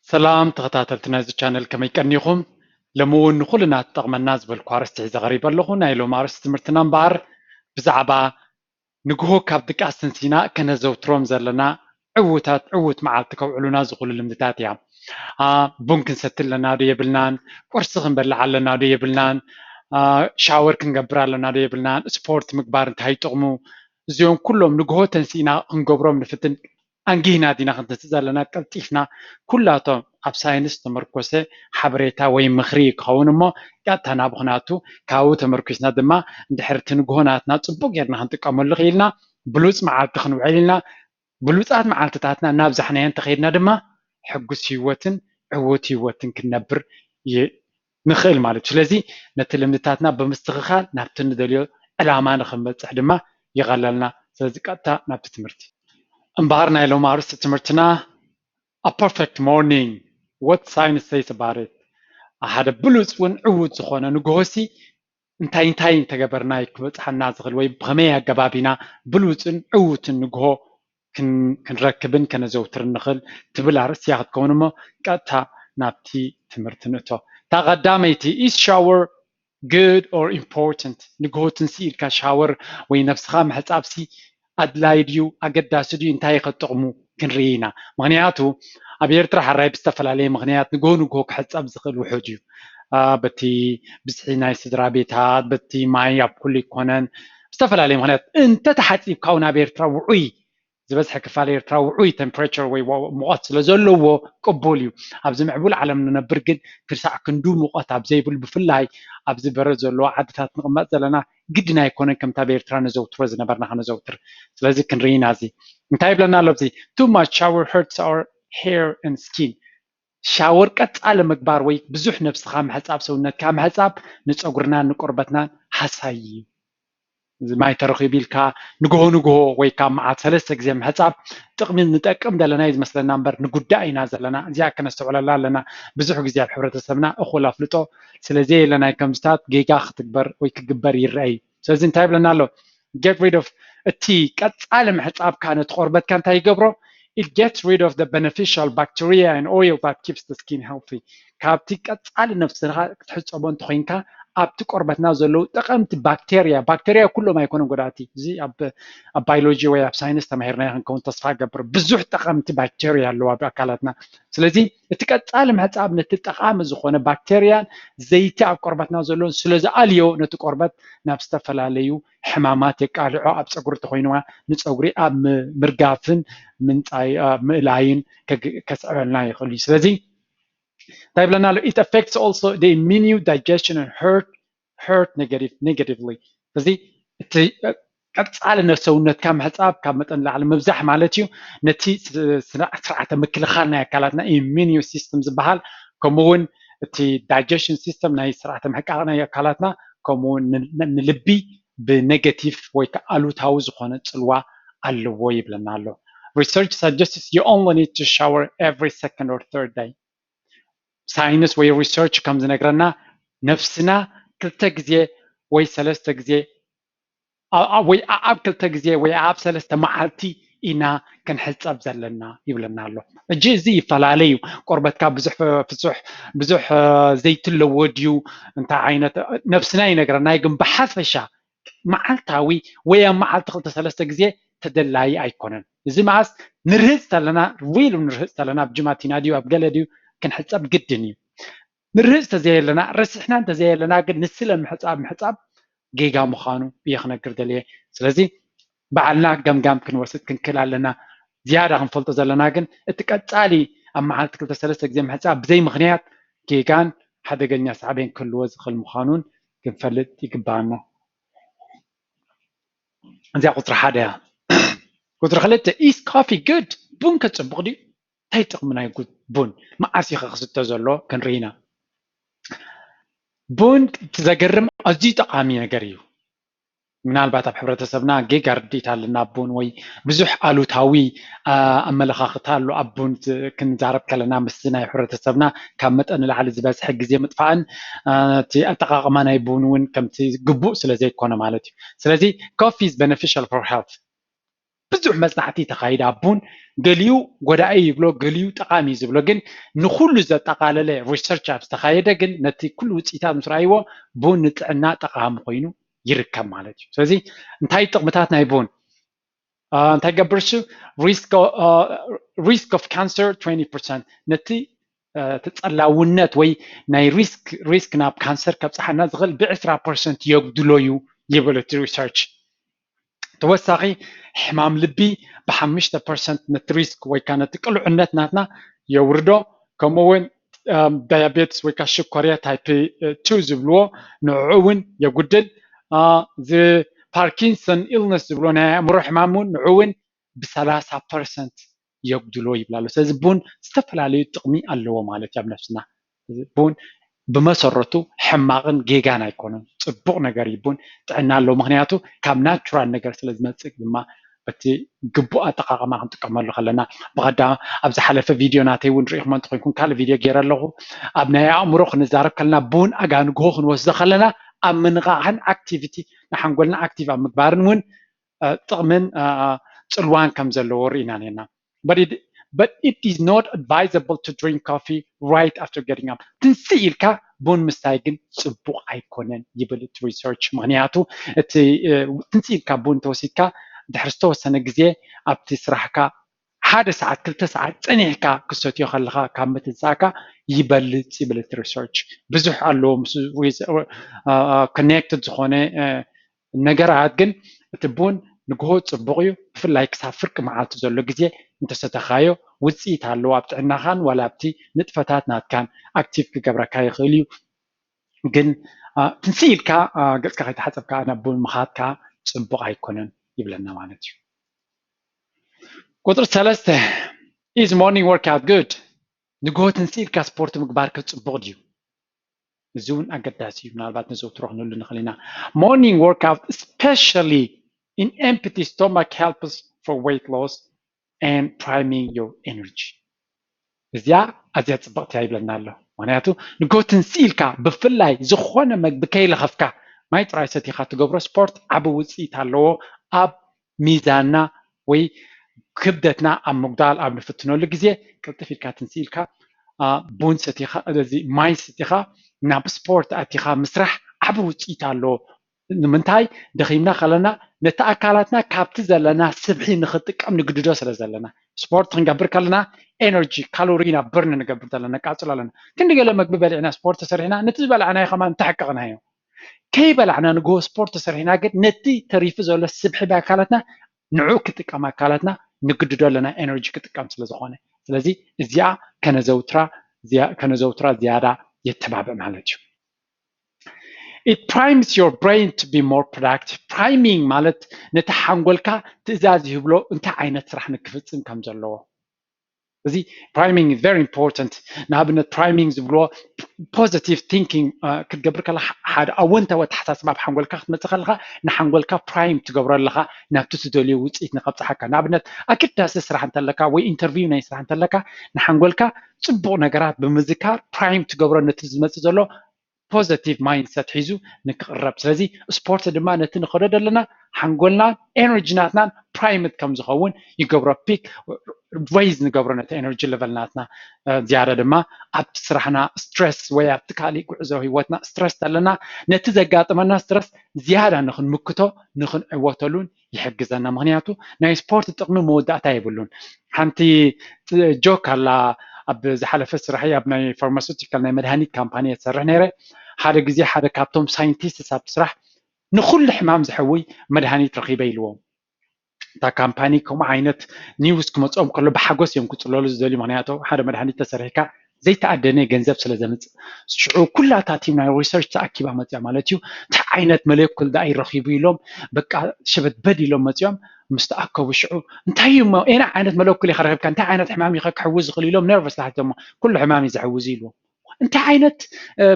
ሰላም ተኸታተልቲ ናይዚ ቻነል፣ ከመይ ቀኒኹም? ሎሚ እውን ንኹልና ትጠቕመና ዝበልኩ ኣርእስቲ ሒዘ ቀሪበ ኣለኹ። ናይ ሎሚ ኣርእስቲ ትምህርትና እምበኣር ብዛዕባ ንግሆ ካብ ድቃስ ተንሲና ከነዘውትሮም ዘለና ዕዉታት፣ ዕዉት መዓልቲ ከውዕሉና ዝኽእሉ ልምድታት እያ። ቡን ክንሰቲ ኣለና ዶ የብልናን? ቁርሲ ክንበልዕ ኣለና ዶ የብልናን? ሻወር ክንገብር ኣለና ዶ የብልናን? ስፖርት ምግባር እንታይ ጥቕሙ? እዚኦም ኩሎም ንግሆ ተንሲእና ክንገብሮም ንፍትን። ኣንጊህና ዲና ክንተንስእ ዘለና? ቀልጢፍና? ኩላቶም ኣብ ሳይንስ ተመርኮሰ ሓበሬታ ወይ ምኽሪ ክኸውን እሞ ቀጥታ ናብኡ ክነቱ፣ ካብኡ ተመርኪስና ድማ እንድሕር እቲ ንግሆ ናትና ጽቡቕ ጌርና ክንጥቀመሉ ክኢልና ብሉጽ መዓልቲ ክንውዕል ኢልና። ብሉጻት መዓልትታትና እናብዛሕናዮ እንተኸይድና ድማ ሕጉስ ህይወትን ዕዉት ህይወትን ክንነብር ንኽእል ማለት እዩ። ስለዚ ነቲ ልምድታትና ብምስትኽኻል ናብቲ ንደልዮ ዕላማ ንኽንበጽሕ ድማ ይቐለልና። ስለዚ ቀጥታ ናብቲ ትምህርቲ። እምበኣር ናይ ሎም ኣርእስቲ ትምህርትና A perfect morning, what science says about it? ሓደ ብሉጽ እውን ዕዉት ዝኾነ ንግሆሲ እንታይ እንታይ እንተገበርና ክበጽሓና ዝኽእል ወይ ብኸመይ ኣገባብ ኢና ብሉጽን ዕዉትን ንግሆ ክንረክብን ከነዘውትርን ንኽእል ትብል ኣርእስቲ እያ ክትከውን እሞ ቀጥታ ናብቲ ትምህርቲ ንእቶ። እታ ቀዳመይቲ is shower good or important? ንግሆ ትንሲ ኢልካ ሻወር ወይ ነብስኻ ምሕጻብሲ ኣድላይ ድዩ ኣገዳሲ ድዩ እንታይ ከጥቕሙ ክንርኢ ኢና። ምክንያቱ ኣብ ኤርትራ ሓራይ ብዝተፈላለየ ምክንያት ንግሆ ንግሆ ክሕጸብ ዝኽእል ውሑድ እዩ። በቲ ብዝሒ ናይ ስድራ ቤታት በቲ ማይ ኣብ ኩሉ ይኮነን ብዝተፈላለየ ምክንያት እንተተሓጺብካ እውን ኣብ ኤርትራ ውዑይ ዝበዝሐ ክፋል ኤርትራ ውዑይ ቴምፕሬቸር ወይ ሙቐት ስለ ዘለዎ ቅቡል እዩ። ኣብዚ ምዕቡል ዓለም ንነብር ግን ክሳዕ ክንዱ ሙቐት ኣብ ዘይብሉ ብፍላይ ኣብዚ በረድ ዘለዎ ዓድታት ንቕመጥ ዘለና ግድን ኣይኮነን ከምቲ ኣብ ኤርትራ ነዘውትሮ ዝነበርና ከነዘውትር። ስለዚ ክንርኢ ኢና። እዚ እንታይ ይብለና ኣሎ? ኣብዚ too much shower hurts our hair and skin። ሻወር ቀጻሊ ምግባር ወይ ብዙሕ ነብስኻ ምሕጻብ ሰውነትካ ምሕጻብ ንጸጉርናን ንቆርበትናን ሃሳይ እዩ። ማይ ተረኺቡ ኢልካ ንግሆ ንግሆ ወይ ካብ መዓት ሰለስተ ግዜ ምሕጻብ ጥቕሚ ንጠቅም ዘለና እዩ ዝመስለና እምበር ንጉዳእ ኢና ዘለና። እዚኣ ከነስተውዕለላ ኣለና። ብዙሕ ግዜ ኣብ ሕብረተሰብና እኹል ኣፍልጦ ስለ ዘየለና ከምዝታት ጌጋ ክትግበር ወይ ክግበር ይረአ እዩ። ስለዚ እንታይ ይብለና ኣሎ? Get rid of እቲ ቀጻሊ ምሕጻብካ ነቲ ቆርበትካ እንታይ ይገብሮ? It gets rid of the beneficial bacteria and oil that keeps the skin healthy. ካብቲ ቀጻሊ ነብስኻ ክትሕጸቦ እንተኾይንካ ኣብቲ ቆርበትና ዘለዉ ጠቐምቲ ባክቴርያ፣ ባክቴርያ ኩሎም ኣይኮነን ጎዳእቲ፣ እዚ ኣብ ባዮሎጂ ወይ ኣብ ሳይንስ ተማሂርናዮ ክንከውን ተስፋ እገብር። ብዙሕ ጠቐምቲ ባክቴርያ ኣለዉ ኣብ ኣካላትና። ስለዚ እቲ ቀጻሊ ምሕጻብ ነቲ ጠቓሚ ዝኾነ ባክቴርያን ዘይቲ ኣብ ቆርበትና ዘሎን ስለ ዝኣልዮ ነቲ ቆርበት ናብ ዝተፈላለዩ ሕማማት የቃልዖ። ኣብ ፀጉሪ ተኮይንዋ ንፀጉሪ ኣብ ምርጋፍን ምንፃይ ምእላይን ከስዕበልና ይኽእል እዩ። ስለዚ እንታይ ይብለና ኣሎ? It affects also the immune digestion and heart heart negative negatively። ስለዚ እቲ ቀፃሊ ነሰውነትካ ምሕፃብ ካብ መጠን ላዕሊ ምብዛሕ ማለት እዩ። ነቲ ስርዓተ ምክልኻል ናይ ኣካላትና immune system ዝበሃል ከምኡ እውን እቲ digestion system ናይ ስርዓተ ምሕቃቕ ናይ ኣካላትና ከምኡ እውን ንልቢ ብኔጌቲቭ ወይ ከዓ ኣሉታዊ ዝኾነ ፅልዋ ኣለዎ ይብለና ኣሎ። Research suggests you only need to shower every second or third day። ሳይንስ ወይ ሪሰርች ከም ዝነግረና ነፍስና ክልተ ግዜ ወይ ሰለስተ ግዜ ወይ ኣብ ክልተ ግዜ ወይ ኣብ ሰለስተ መዓልቲ ኢና ክንሕፀብ ዘለና ይብለና ኣሎ። እጂ እዚ ይፈላለ እዩ። ቆርበትካ ብዙሕ ፍሱሕ ብዙሕ ዘይቲ ኣለዎ ድዩ እንታይ ዓይነት ነፍስና ይነግረና እዩ። ግን ብሓፈሻ መዓልታዊ ወይ ኣብ መዓልቲ ክልተ ሰለስተ ግዜ ተደላዪ ኣይኮነን። እዚ መዓስ ንርህፅ ተለና ሪሉ ንርህፅ ተለና ኣብ ጅማቲና ድዩ ኣብ ገለ ድዩ ክንሕፀብ ግድን እዩ። ንርህፅ ተዘየለና ረሲሕና እንተዘየለና ግን ንስለ ምሕፃብ ምሕፃብ ጌጋ ምዃኑ እየ ክነግር ደልየ። ስለዚ ባዕልና ገምጋም ክንወስድ ክንክእል ኣለና። ዝያዳ ክንፈልጦ ዘለና ግን እቲ ቀፃሊ ኣብ መዓልቲ ክልተ ሰለስተ ግዜ ምሕፃብ ብዘይ ምክንያት ጌጋን ሓደገኛ ሳዕቤን ክህልዎ ዝኽእል ምዃኑን ክንፈልጥ ይግባኣና። እዚኣ ቁፅሪ ሓደ እያ። ቁፅሪ ክልተ is coffee good? ቡን ከፅቡቕ ድዩ? እንታይ ጥቕሚ ናይ ቡን? መዓስ ኢኸ ክስተ ዘሎ ክንርኢ ኢና። ቡን እቲ ዘገርም ኣዝዩ ጠቓሚ ነገር እዩ። ምናልባት ኣብ ሕብረተሰብና ጌጋ ርድኢት ኣለና ኣብ ቡን ወይ ብዙሕ ኣሉታዊ ኣመለኻኽታ ኣሎ ኣብ ቡን ክንዛረብ ከለና ምስቲ ናይ ሕብረተሰብና ካብ መጠን ንላዕሊ ዝበዝሐ ግዜ ምጥፋእን እቲ ኣጠቓቕማ ናይ ቡን እውን ከምቲ ግቡእ ስለ ዘይኮነ ማለት እዩ። ስለዚ coffee is beneficial for health ብዙሕ መፅናዕቲ ተኻይዳ። ቡን ገሊኡ ጎዳኢ ይብሎ፣ ገሊኡ ጠቓሚ እዩ ዝብሎ። ግን ንኹሉ ዘጠቓለለ ሪሰርች ኣብ ዝተኻየደ ግን ነቲ ኩሉ ውፅኢታት ምስ ረኣይዎ ቡን ንጥዕና ጠቓሚ ኮይኑ ይርከብ ማለት እዩ። ስለዚ እንታይ ጥቕምታት ናይ ቡን እንታይ ገብር እሱ? Risk of cancer twenty percent፣ ነቲ ተፀላውነት ወይ ናይ ሪስክ ሪስክ ናብ ካንሰር ከብፅሓና ዝኽእል ብዕስራ ፐርሰንት የጉድሎ እዩ ይብል እቲ ሪሰርች። ተወሳኺ ሕማም ልቢ ብሓሙሽተ ፐርሰንት ነቲ ሪስክ ወይ ከዓ ነቲ ቅሉዕነት ናትና የውርዶ። ከምኡ እውን ዳያቤትስ ወይ ከዓ ሽኮርያ ታይፕ ቱ ዝብልዎ ንዕኡ እውን የጉድል። እዚ ፓርኪንሰን ኢልነስ ዝብሎ ናይ ኣእምሮ ሕማም እውን ንዕኡ እውን ብሰላሳ ፐርሰንት የጉድሎ ይብል ኣሎ። ስለዚ ቡን ዝተፈላለዩ ጥቕሚ ኣለዎ ማለት እዩ ኣብ ነፍስና። ቡን ብመሰረቱ ሕማቕን ጌጋን ኣይኮነን፣ ፅቡቕ ነገር እዩ። ቡን ጥዕና ኣለዎ፣ ምክንያቱ ካብ ናቹራል ነገር ስለ ዝመፅእ ድማ በቲ ግቡእ ኣጠቃቕማ ክንጥቀመሉ ከለና ብቐዳ ኣብ ዝሓለፈ ቪድዮ ናተይ እውን ርኢኹም እንተኮይንኩም ካልእ ቪድዮ ገይረ ኣለኹ። ኣብ ናይ ኣእምሮ ክንዛረብ ከለና ቡን ኣጋ ንግሆ ክንወስዶ ከለና ኣብ ምንቓሕን ኣክቲቪቲ ንሓንጎልና ኣክቲቭ ኣብ ምግባርን እውን ጥቕምን ፅልዋን ከም ዘለዎ ርኢና ነና። But it, but it is not advisable to drink coffee right after getting up. ትንስእ ኢልካ ቡን ምስታይ ግን ፅቡቕ ኣይኮነን ይብል እቲ ሪሰርች። ምክንያቱ እቲ ትንስእ ኢልካ ቡን ተወሲድካ ድሕሪ ዝተወሰነ ግዜ ኣብቲ ስራሕካ ሓደ ሰዓት ክልተ ሰዓት ፀኒሕካ ክሰትዮ ከለካ ካብ ምትንሳእካ ይበልፅ ይብል እቲ ሪሰርች። ብዙሕ ኣለዎ ምስ ኮኔክትድ ዝኾነ ነገራት ግን እቲ ቡን ንግሆ ፅቡቕ እዩ። ብፍላይ ክሳብ ፍርቂ መዓልቲ ዘሎ ግዜ እንተሰተኻዮ ውፅኢት ኣለዎ ኣብ ጥዕናኻን ዋላ ኣብቲ ንጥፈታት ናትካን ኣክቲቭ ክገብረካ ይኽእል እዩ። ግን ትንስእ ኢልካ ገፅካ ከይተሓፀብካ ናብ ቡን ምኻድ ከዓ ፅቡቕ ኣይኮነን ይብለና ማለት እዩ። ቁፅሪ ሰለስተ፣ is morning workout good? ንግሆ ትንስእ ኢልካ ስፖርት ምግባር ከ ፅቡቕ ድዩ? እዚ እውን ኣገዳሲ እዩ። ምናልባት ነዘውትሮ ክንህሉ ንኽእል ኢና። Morning workout, especially in empty stomach, helps for weight loss and priming your energy. እዚኣ ኣዝያ ፅብቕቲ እያ ይብለና ኣሎ። ምክንያቱ ንግሆ ትንስእ ኢልካ ብፍላይ ዝኾነ መግቢ ከይለኸፍካ ማይ ጥራይ ሰቲኻ ትገብሮ ስፖርት ዓቢ ውፅኢት ኣለዎ ኣብ ሚዛንና ወይ ክብደትና ኣብ ምጉዳል ኣብ ንፍትነሉ ግዜ ቅልጥፍ ኢልካ ትንስእ ኢልካ ቡን ሰቲኻ እዚ ማይ ሰቲኻ ናብ ስፖርት ኣቲኻ ምስራሕ ዓቢ ውፅኢት ኣለዎ። ንምንታይ ደኺምና ከለና ነቲ ኣካላትና ካብቲ ዘለና ስብሒ ንክጥቀም ንግድዶ ስለ ዘለና። ስፖርት ክንገብር ከለና ኤነርጂ ካሎሪና በርን ንገብር ዘለና ነቃፅሎ ኣለና። ክንዲ ገለ መግቢ በሊዕና ስፖርት ተሰሪሕና ነቲ ዝበላዕናዮ ከማን እንተሕቀቕናዮ ከይበላዕና ንግሆ ስፖርት ተሰሪሕና ግን ነቲ ተሪፉ ዘሎ ስብሒ ብኣካላትና ንዑ ክጥቀም ኣካላትና ንግድዶ ኣለና ኤነርጂ ክጥቀም ስለ ዝኾነ። ስለዚ እዚኣ ከነዘውትራ ከነዘውትራ ዝያዳ የተባብዕ ማለት እዩ። It primes your brain to be more productive. Priming ማለት ነቲ ሓንጎልካ ትእዛዝ ይህብሎ እንታይ ዓይነት ስራሕ ንክፍፅም ከም ዘለዎ። እዚ priming is very important። ንኣብነት priming ዝብልዎ positive thinking ክትገብር ከለካ ሓደ ኣወንታዊ ኣተሓሳስባ ኣብ ሓንጎልካ ክትመፅእ ከለካ ንሓንጎልካ ፕራይም ትገብሮ ኣለካ ናብቲ ትደልዮ ውፅኢት ንከብፅሓካ። ንኣብነት ኣገዳሲ ስራሕ እንተለካ ወይ ኢንተርቪው ናይ ስራሕ እንተለካ ንሓንጎልካ ፅቡቕ ነገራት ብምዝካር ፕራይም ትገብሮ ነቲ ዝመፅእ ዘሎ ፖዘቲቭ ማይንድሰት ሒዙ ንክቕረብ። ስለዚ ስፖርት ድማ ነቲ ንኸዶ ዘለና ሓንጎልናን ኤነርጂ ናትናን ፕራይምድ ከም ዝኸውን ይገብሮ። ፒክ ሬይዝ ንገብሮ ነቲ ኤነርጂ ሌቨል ናትና። ዝያዳ ድማ ኣብቲ ስራሕና ስትረስ ወይ ኣብቲ ካሊእ ጉዕዞ ህይወትና ስትረስ ኣለና ነቲ ዘጋጥመና ስትረስ ዝያዳ ንክንምክቶ ንክንዕወተሉን ይሕግዘና። ምክንያቱ ናይ ስፖርት ጥቕሚ መወዳእታ የብሉን። ሓንቲ ጆክ ኣላ ኣብ ዝሓለፈ ስራሐይ ኣብ ናይ ፋርማሲውቲካል ናይ መድሃኒት ካምፓኒ እየ ዝሰርሕ ነይረ። ሓደ ግዜ ሓደ ካብቶም ሳይንቲስትስ ኣብቲ ስራሕ ንኩሉ ሕማም ዝሕውይ መድሃኒት ረኺበ ኢልዎም። እታ ካምፓኒ ከምኡ ዓይነት ኒውስ ክመፅኦም ከሎ ብሓጎስ እዮም ክፅለሉ ዝደልዩ። ምክንያቱ ሓደ መድሃኒት ተሰሪሕካ ዘይተኣደነ ገንዘብ ስለ ዘምፅእ ሽዑ ኩላታ ቲም ናይ ሪሰርች ተኣኪባ መፅያ ማለት እዩ። እንታይ ዓይነት መለኩል ዳኣ ይረኪቡ ኢሎም በቃ ሸበድበድ ኢሎም መፅኦም ምስ ተኣከቡ ሽዑ እንታይ እዩ እሞ ኤና ዓይነት መለኩል ኢካ ረኪብካ እንታይ ዓይነት ሕማም ኢካ ክሕውዝ ዝኽእል ኢሎም ነርቨስ ተሓቲቶሞ። ኩሉ ሕማም እዩ ዝሕውዝ ኢልዎም። እንታይ ዓይነት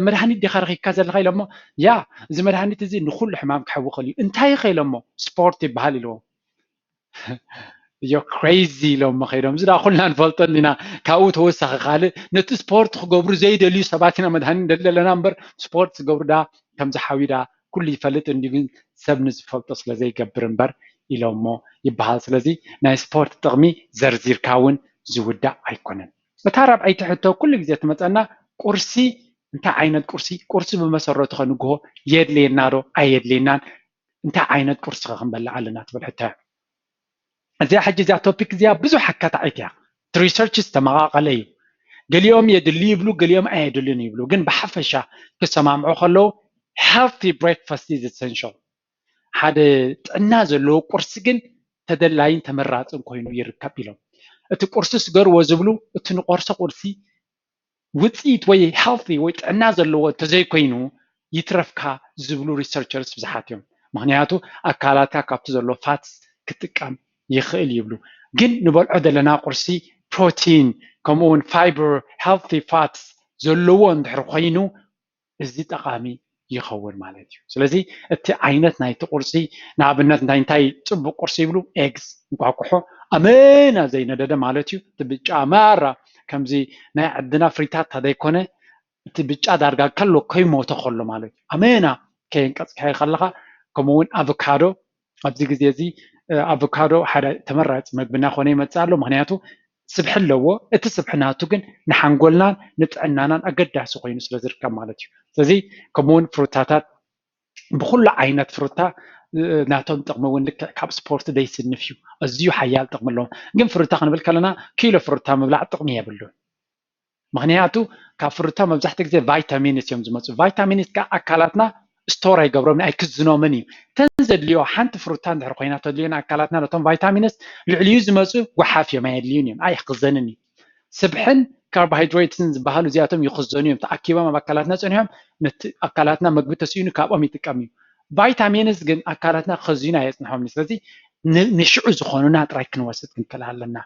መድሃኒት ዲካ ረኪብካ ዘለካ ኢሎሞ። ያ እዚ መድሃኒት እዚ ንኩሉ ሕማም ክሕዊ ክእል እዩ። እንታይ ኢካ ኢሎሞ። ስፖርት ይበሃል ኢልዎም። እዮ ክሬዚ ኢሎም ከይዶም እዚ ዳ ኩልና ንፈልጦ እንዲና። ካብኡ ተወሳኺ ካልእ ነቲ ስፖርት ክገብሩ ዘይደልዩ ሰባት ኢና መድሃኒ ንደሊ ዘለና እምበር ስፖርት ዝገብሩ ዳ ከምዚ ሓዊ ዳ ኩሉ ይፈልጥ እንዲ ግን ሰብ ንዝፈልጦ ስለ ዘይገብር እምበር ኢሎሞ ይበሃል። ስለዚ ናይ ስፖርት ጥቕሚ ዘርዚርካ እውን ዝውዳእ ኣይኮነን። እታ ራብዐይቲ ሕቶ ኩሉ ግዜ ትመፀና፣ ቁርሲ እንታይ ዓይነት ቁርሲ? ቁርሲ ብመሰረቱ ከንግሆ የድልየና ዶ ኣየድልየናን? እንታይ ዓይነት ቁርሲ ከ ክንበልዕ ኣለና ትብል ሕቶ እያ። እዚኣ ሕጂ እዚኣ ቶፒክ እዚኣ ብዙሕ ኣካታዒት እያ። እቲ ሪሰርች ዝተመቓቐለ እዩ። ገሊኦም የድሊ ይብሉ፣ ገሊኦም ኣየድልን ይብሉ። ግን ብሓፈሻ ክሰማምዑ ከለዉ healthy breakfast is essential። ሓደ ጥዕና ዘለዎ ቁርሲ ግን ተደላይን ተመራፅን ኮይኑ ይርከብ ኢሎም። እቲ ቁርሲ ስገርዎ ዝብሉ እቲ ንቆርሶ ቁርሲ ውፅኢት ወይ healthy ወይ ጥዕና ዘለዎ እንተዘይኮይኑ ይትረፍካ ዝብሉ ሪሰርቸርስ ብዙሓት እዮም። ምክንያቱ ኣካላትካ ካብቲ ዘሎ ፋትስ ክጥቀም ይኽእል ይብሉ። ግን ንበልዖ ዘለና ቁርሲ ፕሮቲን ከምኡ እውን ፋይበር healthy fats ዘለዎ እንድሕር ኮይኑ እዚ ጠቓሚ ይኸውን ማለት እዩ። ስለዚ እቲ ዓይነት ናይቲ ቁርሲ ንኣብነት እንታይ እንታይ ፅቡቅ ቁርሲ ይብሉ? ኤግስ እንቋቁሖ ኣመና ዘይነደደ ማለት እዩ። እቲ ብጫ ማራ ከምዚ ናይ ዓድና ፍሪታታ ዘይኮነ እቲ ብጫ ዳርጋ ከሎ ከይሞተ ከሎ ማለት እዩ። ኣመና ከየንቀፅካዮ ከለካ ከምኡ እውን ኣቮካዶ ኣብዚ ግዜ እዚ ኣቮካዶ ሓደ ተመራፂ መግብና ኮነ ይመፅእ ኣሎ። ምክንያቱ ስብሒ ኣለዎ። እቲ ስብሒ ናቱ ግን ንሓንጎልናን ንጥዕናናን ኣገዳሲ ኮይኑ ስለ ዝርከብ ማለት እዩ። ስለዚ ከምኡውን ፍሩታታት ብኩሉ ዓይነት ፍሩታ ናቶም ጥቕሚ እውን ልክዕ ካብ ስፖርት ዘይስንፍ እዩ። ኣዝዩ ሓያል ጥቕሚ ኣለዎም። ግን ፍሩታ ክንብል ከለና ኪሎ ፍሩታ ምብላዕ ጥቕሚ የብሉን። ምክንያቱ ካብ ፍሩታ መብዛሕትኡ ግዜ ቫይታሚንስ እዮም ዝመፁ። ቫይታሚንስ ከዓ ኣካላትና ስቶር ኣይገብሮምን ኣይክዝኖምን እዩ። ተን ዘድልዮ ሓንቲ ፍሩታ እንድሕር ኮይና ተድልዮ ንኣካላትና ነቶም ቫይታሚንስ ልዕልዩ ዝመፁ ጓሓፍ እዮም ኣየድልዩን እዮም ኣይክዘንን እዩ። ስብሕን ካርቦሃይድሬትስን ዝበሃሉ እዚኣቶም ይኽዘኑ እዮም። ተኣኪቦም ኣብ ኣካላትና ፀኒሖም ነቲ ኣካላትና መግቢ ተስኢኑ ካብኦም ይጥቀም እዩ። ቫይታሚንስ ግን ኣካላትና ክኸዚኑ ኣየፅንሖምን። ስለዚ ንሽዑ ዝኾኑና ጥራይ ክንወስድ ክንክእል ኣለና።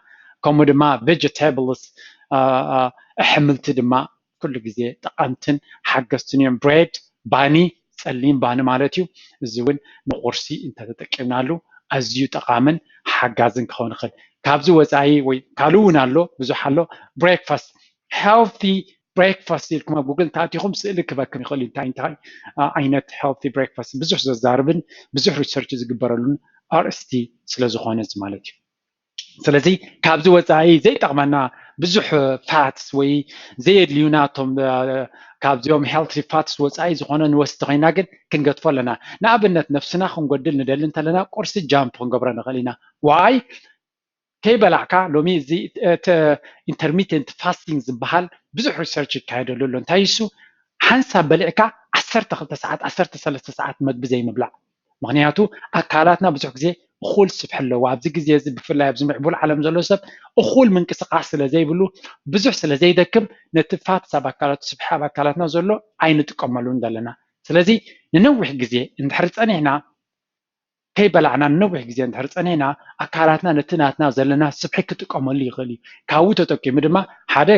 ከምኡ ድማ ቬጀቴብልስ ኣሕምልቲ ድማ ኩሉ ግዜ ጠቐምትን ሓገዝትን እዮም። ብሬድ፣ ባኒ፣ ፀሊም ባኒ ማለት እዩ። እዚ እውን ንቁርሲ እንተተጠቂምናሉ ኣዝዩ ጠቓምን ሓጋዝን ክኸውን ይኽእል። ካብዚ ወፃኢ ወይ ካልእ እውን ኣሎ፣ ብዙሕ ኣሎ። ብሬክፋስት፣ ሄልቲ ብሬክፋስት ኢልኩም ኣብ ጉግል እንተኣቲኹም ስእሊ ክበክም ይኽእል እዩ። እንታይ እንታይ ዓይነት ሄልቲ ብሬክፋስት ብዙሕ ዘዛርብን ብዙሕ ሪሰርች ዝግበረሉን ኣርእስቲ ስለ ዝኾነ እዚ ማለት እዩ። ስለዚ ካብዚ ወፃኢ ዘይጠቕመና ብዙሕ ፋትስ ወይ ዘየድልዩና እቶም ካብዚኦም ሄልቲ ፋትስ ወፃኢ ዝኾነ ንወስድ ተኮይና ግን ክንገድፎ ኣለና። ንኣብነት ነብስና ክንጎድል ንደሊ እንተለና ቁርሲ ጃምፕ ክንገብሮ ንኽእል ኢና። ዋይ ከይበላዕካ ሎሚ እዚ ኢንተርሚቴንት ፋስቲንግ ዝበሃል ብዙሕ ሪሰርች ይካየደሉ ኣሎ። እንታይ እሱ ሓንሳብ በሊዕካ ዓሰርተ ክልተ ሰዓት ዓሰርተ ሰለስተ ሰዓት መግቢ ዘይምብላዕ። ምክንያቱ ኣካላትና ብዙሕ ግዜ እኹል ስብሒ ኣለዎ። ኣብዚ ግዜ እዚ ብፍላይ ኣብዚ ምዕቡል ዓለም ዘሎ ሰብ እኹል ምንቅስቃስ ስለ ዘይብሉ ብዙሕ ስለ ዘይደክም ነቲ ፋትስ ኣብ ኣካላቱ ስብሒ ኣብ ኣካላትና ዘሎ ኣይንጥቀመሉን ዘለና። ስለዚ ንነዊሕ ግዜ እንድሕር ፀኒሕና ከይበላዕና ንነዊሕ ግዜ እንድሕር ፀኒሕና ኣካላትና ነቲ ናትና ዘለና ስብሒ ክጥቀመሉ ይኽእል እዩ። ካብኡ ተጠቂሙ ድማ ሓደ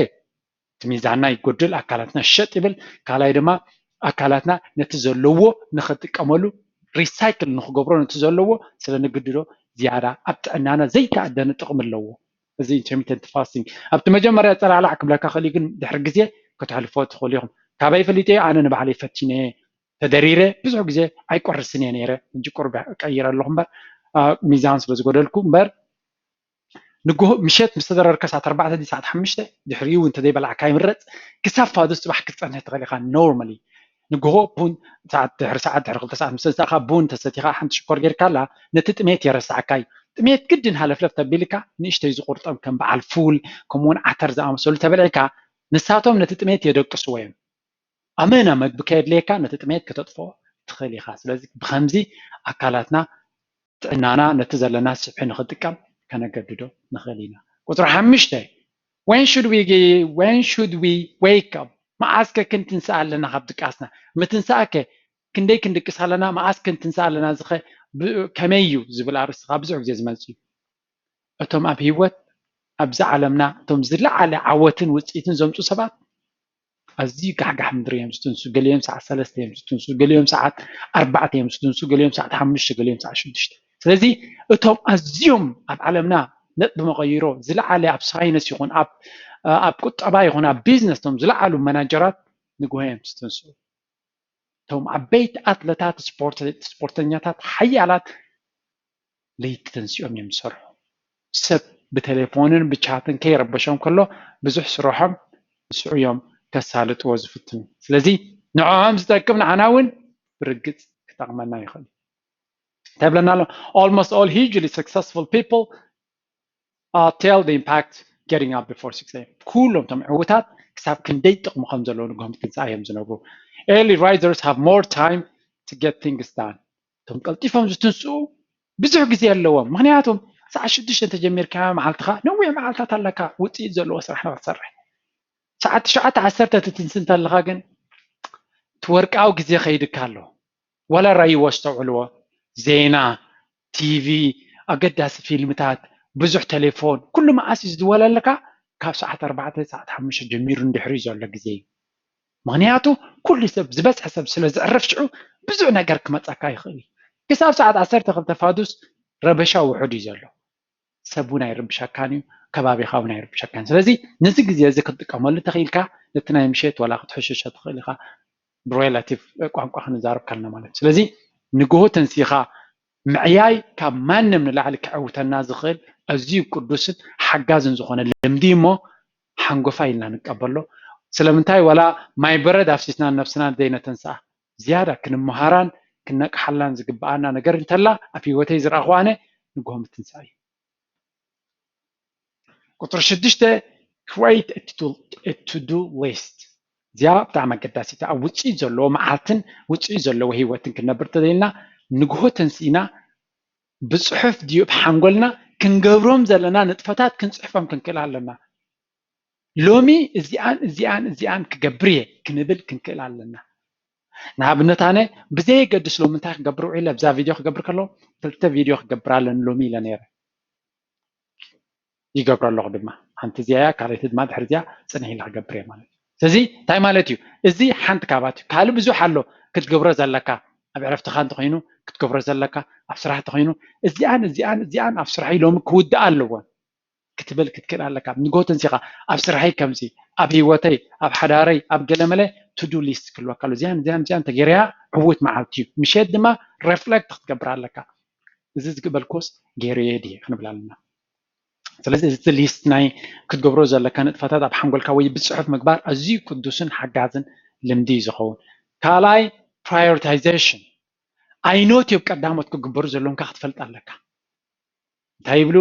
እቲ ሚዛንና ይጎድል፣ ኣካላትና ሸጥ ይብል። ካልኣይ ድማ ኣካላትና ነቲ ዘለዎ ንኽጥቀመሉ ሪሳይክል ንኽገብሮ ነቲ ዘለዎ ስለ ንግድዶ ዝያዳ ኣብ ጥዕናና ዘይተኣደነ ጥቕሚ ኣለዎ። እዚ ኢንተርሚተንት ፋስቲንግ ኣብቲ መጀመርያ ፀላዕላዕ ክብለካ ክእል ግን ድሕሪ ግዜ ከተሕልፎ ትኽእሉ ኢኹም። ካበይ ፈሊጠ ኣነ ንባዕለይ ፈቲነ ተደሪረ ብዙሕ ግዜ ኣይቆርስን እየ ነይረ። ሕጂ ቁሩብ ቀይረ ኣለኹ እምበር ሚዛን ስለ ዝጎደልኩ እምበር ንግሆ ምሸት ምስ ተደረርካ ሰዓት ኣርባዕተ ድዩ ሰዓት ሓሙሽተ ድሕሪኡ እውን እንተዘይበላዕካ ይምረፅ። ክሳብ ፋዱስ ፅባሕ ክትፀንሕ ትኽእል ኢኻ። ኖርማሊ ንግሆ ቡን ሰዓት ድሕሪ ሰዓት ድሕሪ ክልተ ሰዓት ምስ መፃእካ ቡን ተሰቲኻ ሓንቲ ሽኮር ጌርካ ኣላ ነቲ ጥሜት የረስዓካ እዩ። ጥሜት ግድን ሃለፍለፍ ተቢልካ ንእሽተይ ዝቁርጠም ከም በዓል ፉል ከምኡውን ዓተር ዝኣመሰሉ ተበልዕካ ንሳቶም ነቲ ጥሜት የደቅስዎ እዮም። ኣመና መግቢ ከየድልየካ ነቲ ጥሜት ከተጥፍኦ ትኽእል ኢኻ። ስለዚ ብከምዚ ኣካላትና ጥዕናና ነቲ ዘለና ስብሒ ንክጥቀም ከነገድዶ ንኽእል ኢና። ቁፅሪ ሓሙሽተ when should we when should we wake up? መዓስከ ክንትንስእ ኣለና ካብ ድቃስና? ምትንሳእከ ክንደይ ክንድቅስ ኣለና? መዓስ ክንትንስእ ኣለና? ዝኸ ከመይ እዩ ዝብል ኣርእስቲ ካብ ብዙሕ ግዜ ዝመፅእ እዩ። እቶም ኣብ ህይወት ኣብዚ ዓለምና እቶም ዝለዓለ ዓወትን ውፅኢትን ዘምፁ ሰባት ኣዝዩ ጋሕጋሕ ምድሪ እዮም ዝትንሱ። ገሊኦም ሰዓት ሰለስተ እዮም ዝትንሱ፣ ገሊኦም ሰዓት ኣርባዕተ እዮም ዝትንሱ፣ ገሊኦም ሰዓት ሓሙሽተ፣ ገሊኦም ሰዓት ሽዱሽተ። ስለዚ እቶም ኣዝዮም ኣብ ዓለምና ነጥቢ መቐይሮ ዝለዓለ ኣብ ሳይንስ ይኹን ኣብ ኣብ ቁጠባ ይኹን ኣብ ቢዝነስ እቶም ዝለዓሉ መናጀራት ንግሆ እዮም ዝትንሱ። እቶም ዓበይቲ ኣትለታት ስፖርተኛታት ሓያላት ለይቲ ተንሲኦም እዮም ዝሰርሑ። ሰብ ብቴሌፎንን ብቻትን ከይረበሾም ከሎ ብዙሕ ስርሖም ንስዑ እዮም ከሳልጥዎ ዝፍትኑ። ስለዚ ንዕኦም ዝጠቅም ንዓና እውን ብርግፅ ክጠቕመና ይኽእል እዩ። እንታይ ይብለና ኣሎ? Almost all hugely successful people uh, tell the impact getting up before six a.m. ኩሎም እቶም ዕውታት ክሳብ ክንደይ ጥቕሚ ከም ዘለዎ ንግሆ ምትንሳእ እዮም ዝነብሩ። Early risers have more time to get things done. እቶም ቀልጢፎም ዝትንስኡ ብዙሕ ግዜ ኣለዎም። ምክንያቱም ሰዓት ሽዱሽተ እንተጀሚርካ መዓልትኻ ነዊሕ መዓልታት ኣለካ ውፅኢት ዘለዎ ስራሕ ንክትሰርሕ። ሰዓት ትሽዓተ ዓሰርተ ትትንስ እንተለካ ግን እቲ ወርቃዊ ግዜ ከይድካ ኣሎ። ዋላ ራይዎ ኣስተውዕልዎ፣ ዜና፣ ቲቪ፣ ኣገዳሲ ፊልምታት፣ ብዙሕ ቴሌፎን፣ ኩሉ መዓስ እዩ ዝድወለልካ? ካብ ሰዓት ኣርባዕተ ሰዓት ሓሙሽተ ጀሚሩ ንድሕሪ ዘሎ ግዜ እዩ። ምክንያቱ ኩሉ ሰብ ዝበዝሐ ሰብ ስለ ዝዕርፍ ሽዑ ብዙሕ ነገር ክመፀካ ይኽእል እዩ። ክሳብ ሰዓት ዓሰርተ ክልተ ፋዱስ ረበሻ ውሑድ እዩ ዘሎ። ሰብ እውን ኣይርብሸካን እዩ፣ ከባቢኻ እውን ኣይርብሸካን። ስለዚ ነዚ ግዜ እዚ ክትጥቀመሉ ተኽኢልካ ነቲ ናይ ምሸት ዋላ ክትሕሸሾ ትኽእል ኢኻ። ብሬላቲቭ ቋንቋ ክንዛረብ ከለና ማለት እዩ። ስለዚ ንግሆ ተንሲኻ ምዕያይ ካብ ማንም ንላዕሊ ክዕውተና ዝኽእል ኣዝዩ ቅዱስን ሓጋዝን ዝኾነ ልምዲ እሞ ሓንጎፋይ ኢልና ንቀበሎ። ስለምንታይ ዋላ ማይ በረድ ኣፍሲስና ነብስና ዘይነተንስኣ? ዝያዳ ክንመሃራን ክነቅሓላን ዝግብኣና ነገር እንተላ ኣብ ህይወተይ ዝረኣኹ ኣነ ንግሆ ምትንሳእ እዩ። ቁፅሪ ሽዱሽተ፣ create a to do list። እዚኣ ብጣዕሚ ኣገዳሲት። ኣብ ውፅኢት ዘለዎ መዓልትን ውፅኢት ዘለዎ ህይወትን ክንነብር ተደልና ንግሆ ተንሲእና ብፅሑፍ ድዩ ብሓንጎልና ክንገብሮም ዘለና ንጥፈታት ክንፅሕፎም ክንክእል ኣለና። ሎሚ እዚኣን እዚኣን እዚኣን ክገብር እየ ክንብል ክንክእል ኣለና። ንኣብነት ኣነ ብዘየገድስ ሎሚ እንታይ ክገብር ውዒለ ኣብዛ ቪድዮ ክገብር ከሎ ክልተ ቪድዮ ክገብር ኣለኒ ሎሚ ኢለ ነይረ። ይገብሮ ኣለኹ ድማ። ሓንቲ እዚኣ እያ፣ ካልኣይቲ ድማ ድሕሪ እዚኣ ፅንሕ ኢለ ክገብር እየ ማለት እዩ። ስለዚ እንታይ ማለት እዩ? እዚ ሓንቲ ካብኣት እዩ። ካልእ ብዙሕ ኣሎ ክትገብሮ ዘለካ። ኣብ ዕረፍትኻ እንተኾይኑ ክትገብሮ ዘለካ፣ ኣብ ስራሕ እንተኾይኑ እዚኣን እዚኣን እዚኣን ኣብ ስራሐይ ሎሚ ክውድኣ ኣለዎን ክትብል ክትክእል ኣለካ። ንግሆ ተንሲኻ ኣብ ስራሐይ ከምዚ፣ ኣብ ህይወተይ፣ ኣብ ሓዳረይ፣ ኣብ ገለመለ to do list ክህልወካ ኣሎ። እዚኣን እዚኣን እዚኣን ተገይረያ ዕዉት መዓልቲ እዩ። ምሸት ድማ ሬፍሌክት ክትገብር ኣለካ። እዚ ዝግበልኩስ ገይረዮ ድየ ክንብል ኣለና። ስለዚ እዚ ሊስት ናይ ክትገብሮ ዘለካ ንጥፈታት ኣብ ሓንጎልካ ወይ ብፅሑፍ ምግባር ኣዝዩ ቅዱስን ሓጋዝን ልምዲ እዩ ዝኸውን። ካልኣይ፣ ፕራዮሪታይዜሽን። ኣይኖት እዮም ቀዳሞት ክግበሩ ዘለዎም ክትፈልጥ ኣለካ። እንታይ ይብሉ?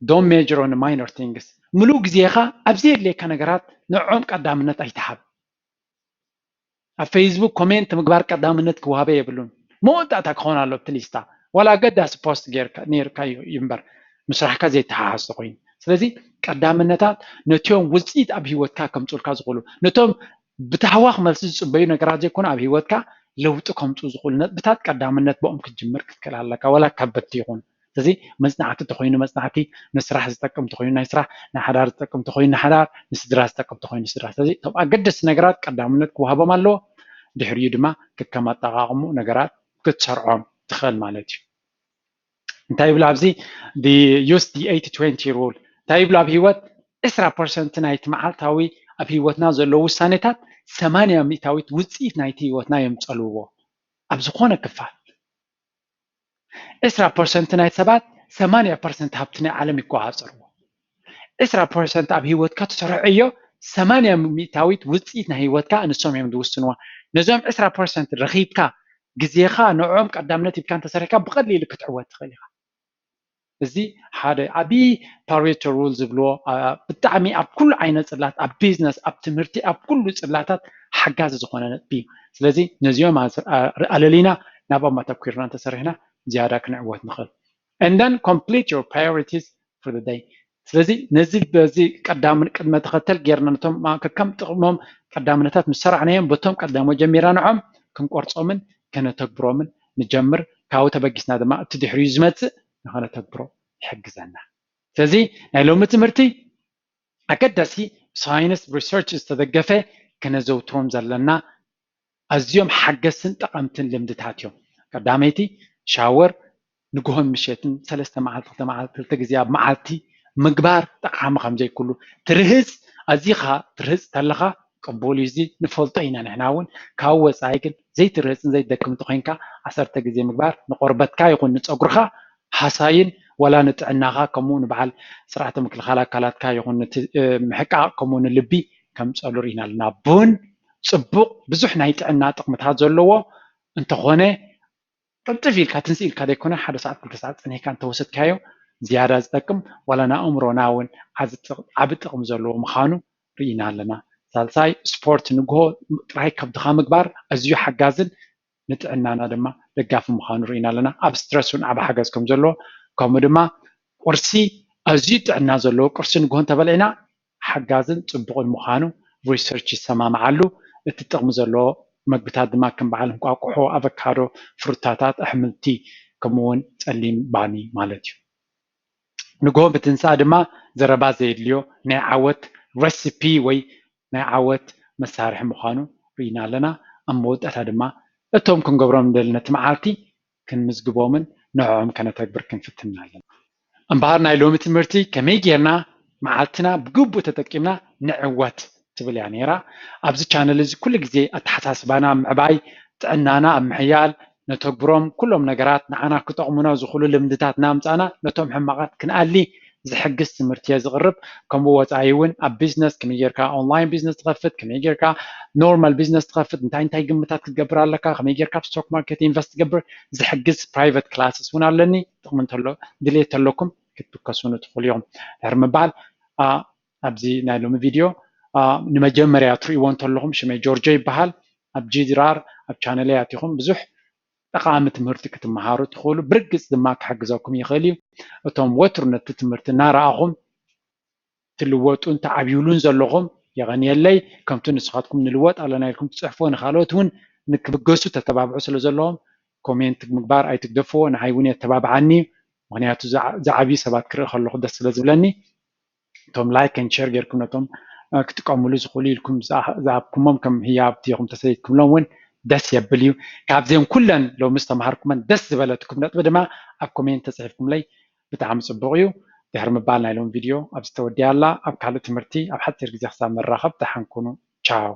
Don't major on minor things። ምሉእ ግዜኻ ኣብ ዘየድልየካ ነገራት ንዕኦም ቀዳምነት ኣይትሃብ። ኣብ ፌስቡክ ኮሜንት ምግባር ቀዳምነት ክወሃበ የብሉን። መወዳእታ ክኸውን ኣሎ ኣብቲ ሊስታ። ዋላ ኣገዳሲ ፖስት ጌርካ ነይርካ እዩ እምበር ምስራሕካ ዘይተሓሓዝ ተኮይኑ። ስለዚ ቀዳምነታት ነቲኦም ውፅኢት ኣብ ህይወትካ ከምፅኡልካ ዝኽእሉ፣ ነቶም ብታህዋኽ መልሲ ዝፅበዩ ነገራት ዘይኮኑ ኣብ ህይወትካ ለውጢ ከምፅኡ ዝኽእሉ ነጥብታት ቀዳምነት ብኦም ክትጅምር ክትክእል ኣለካ። ዋላ ከበድቲ ይኹን። ስለዚ መፅናዕቲ ተኮይኑ መፅናዕቲ፣ ንስራሕ ዝጠቅም ተኮይኑ ናይ ስራሕ፣ ንሓዳር ዝጠቅም ተኮይኑ ንሓዳር፣ ንስድራ ዝጠቅም ተኮይኑ ንስድራ። ስለዚ እቶም ኣገደስቲ ነገራት ቀዳምነት ክወሃቦም ኣለዎ። ድሕሪኡ ድማ ከከም ኣጠቃቅሙ ነገራት ክትሰርዖም ትኽእል ማለት እዩ። እንታይ ይብሉ ኣብዚ? Use the eighty twenty rule እንታይ ይብሉ ኣብ ህይወት? ዕስራ ፐርሰንት ናይቲ መዓልታዊ ኣብ ህይወትና ዘለዉ ውሳኔታት ሰማንያ ሚእታዊት ውፅኢት ናይቲ ህይወትና የምፀልዎ። ኣብ ዝኾነ ክፋል ዕስራ ፐርሰንት ናይ ሰባት ሰማንያ ፐርሰንት ሃብቲ ናይ ዓለም ይቆፃፀርዎ። ዕስራ ፐርሰንት ኣብ ህይወትካ ትሰርሖ ዕዮ ሰማንያ ሚእታዊት ውፅኢት ናይ ህይወትካ ንሶም እዮም ዝውስንዋ። ነዞም ዕስራ ፐርሰንት ረኺብካ ግዜኻ ንዕኦም ቀዳምነት ሂብካ እንተሰሪሕካ ብቐሊሉ ክትዕወት ትኽእል ኢኻ። እዚ ሓደ ዓብዪ ፓሬቶ ሩል ዝብልዎ ብጣዕሚ ኣብ ኩሉ ዓይነት ፅላት፣ ኣብ ቢዝነስ፣ ኣብ ትምህርቲ፣ ኣብ ኩሉ ፅላታት ሓጋዚ ዝኾነ ነጥቢ እዩ። ስለዚ ነዚኦም ኣለሊና ናብኦም ኣተኲርና እንተሰሪሕና ዝያዳ ክንዕወት ንኽእል። And then complete your priorities for the day። ስለዚ ነዚ በዚ ቀዳምን ቅድመ ተኸተል ጌርና ነቶም ከከም ጥቕሞም ቀዳምነታት ምስ ሰራዕናዮም በቶም ቀዳሞ ጀሚርና ንዖም ክንቆርጾምን ከነተግብሮምን ንጀምር። ካብኡ ተበጊስና ድማ እቲ ድሕሪኡ ዝመጽእ ንኸነተግብሮ ይሕግዘና። ስለዚ ናይ ሎሚ ትምህርቲ ኣገዳሲ ሳይንስ ሪሰርች ዝተደገፈ ከነዘውትሮም ዘለና ኣዝዮም ሓገዝትን ጠቐምትን ልምድታት እዮም። ቀዳመይቲ ሻወር ንግሆን ምሸትን ሰለስተ መዓልቲ ክልተ መዓልቲ ክልተ ግዜ ኣብ መዓልቲ ምግባር ጠቓሚ ከም ዘይኩሉ ትርህፅ ኣዚኻ ትርህፅ ተለኻ ቅቡል እዩ። እዚ ንፈልጦ ኢና ንሕና እውን። ካብ ወፃኢ ግን ዘይትርህፅን ዘይትደክም እንተኮይንካ ዓሰርተ ግዜ ምግባር ንቆርበትካ ይኹን ንፀጉርኻ ሃሳይን ዋላ ንጥዕናኻ ከምኡ ንበዓል ስርዓተ ምክልኻል ኣካላትካ ይኹን ምሕቃቕ ከምኡ ንልቢ ከምፀሉ ርኢና ኣለና። ቡን ፅቡቕ ብዙሕ ናይ ጥዕና ጥቕምታት ዘለዎ እንተኾነ ቅልጥፍ ኢልካ ትንስ ኢልካ ዘይኮነ ሓደ ሰዓት ክልተ ሰዓት ፀኒሕካ እንተወሰድካዮ ዝያዳ ዝጠቅም ዋላ ንኣእምሮና እውን ዓቢ ጥቕሚ ዘለዎ ምዃኑ ርኢና ኣለና። ሳልሳይ ስፖርት ንግሆ ጥራይ ከብድኻ ምግባር ኣዝዩ ሓጋዝን ንጥዕናና ድማ ደጋፊ ምዃኑ ርኢና ኣለና። ኣብ ስትረስ እውን ዓቢ ሓገዝ ከም ዘለዎ ከምኡ ድማ ቁርሲ ኣዝዩ ጥዕና ዘለዎ ቁርሲ ንግሆ እንተበልዕና ሓጋዝን ፅቡቕን ምዃኑ ሪሰርች ይሰማምዓሉ። እቲ ጥቕሚ ዘለዎ መግብታት ድማ ከም በዓል እንቋቁሖ፣ ኣቨካዶ፣ ፍሩታታት፣ ኣሕምልቲ ከምኡ እውን ፀሊም ባኒ ማለት እዩ። ንግሆ ምትንሳእ ድማ ዘረባ ዘየድልዮ ናይ ዓወት ረሲፒ ወይ ናይ ዓወት መሳርሒ ምዃኑ ርኢና ኣለና። ኣብ መወዳእታ ድማ እቶም ክንገብሮም ንደሊ ነቲ መዓልቲ ክንምዝግቦምን ንዕኦም ከነተግብር ክንፍትን ኣለና። እምበኣር ናይ ሎሚ ትምህርቲ ከመይ ጌርና መዓልትና ብግቡእ ተጠቂምና ንዕወት ትብል እያ ነይራ። ኣብዚ ቻነል እዚ ኩሉ ግዜ ኣተሓሳስባና ኣብ ምዕባይ፣ ጥዕናና ኣብ ምሕያል፣ ነተግብሮም ኩሎም ነገራት ንዓና ክጠቕሙና ዝኽእሉ ልምድታት እናምፃእና ነቶም ሕማቓት ክንኣሊ ዝሕግዝ ትምህርቲ እየ ዝቕርብ። ከምኡ ወፃኢ እውን ኣብ ቢዝነስ ከመይ ጌርካ ኦንላይን ቢዝነስ ትኸፍት፣ ከመይ ጌርካ ኖርማል ቢዝነስ ትኸፍት፣ እንታይ እንታይ ግምታት ክትገብር ኣለካ፣ ከመይ ጌርካ ኣብ ስቶክ ማርኬት ኢንቨስት ትገብር ዝሕግዝ ፕራይቨት ክላስስ እውን ኣለኒ። ጥቕሚ እንተሎ ድሌት እንተለኩም ክትብከሱኒ ትኽእሉ ኢኹም። ድሕሪ ምባል ኣብዚ ናይ ሎሚ ቪድዮ ንመጀመርያ ትርእይዎ እንተለኹም ሽመይ ጆርጆ ይበሃል። ኣብ ጂድራር ኣብ ቻነለይ ኣቲኹም ብዙሕ ጠቓሚ ትምህርቲ ክትመሃሩ ትኽእሉ። ብርግፅ ድማ ክሕግዘኩም ይኽእል እዩ። እቶም ወትሩ ነቲ ትምህርቲ እናረኣኹም ትልወጡን ተዓብዩሉን ዘለኹም የቐንየለይ። ከምቲ ንስኻትኩም ንልወጥ ኣለና ኢልኩም ትፅሕፎ ንካልኦት እውን ንክብገሱ ተተባብዑ ስለ ዘለዎም ኮሜንት ምግባር ኣይትግደፍዎ። ንዓይ እውን የተባብዓኒ እዩ። ምክንያቱ ዝዓብዩ ሰባት ክርኢ ከለኹ ደስ ስለ ዝብለኒ እቶም ላይክ ን ሸር ጌርኩም ነቶም ክጥቀምሉ ዝኽእሉ ኢልኩም ዝሃብኩሞም ከም ህያብቲ ኢኹም ተሰይድኩምሎም እውን ደስ የብል እዩ። ካብዚኦም ኩለን ሎሚ ዝተምሃርኩመን ደስ ዝበለትኩም ነጥቢ ድማ ኣብ ኮሜንት ተፅሒፍኩምለይ ብጣዕሚ ፅቡቕ እዩ። ድሕሪ ምባል ናይ ሎም ቪድዮ ኣብዚ ተወዲያ ኣላ። ኣብ ካልእ ትምህርቲ ኣብ ሓፂር ግዜ ክሳብ ንራኸብ ደሓን ኩኑ። ቻው።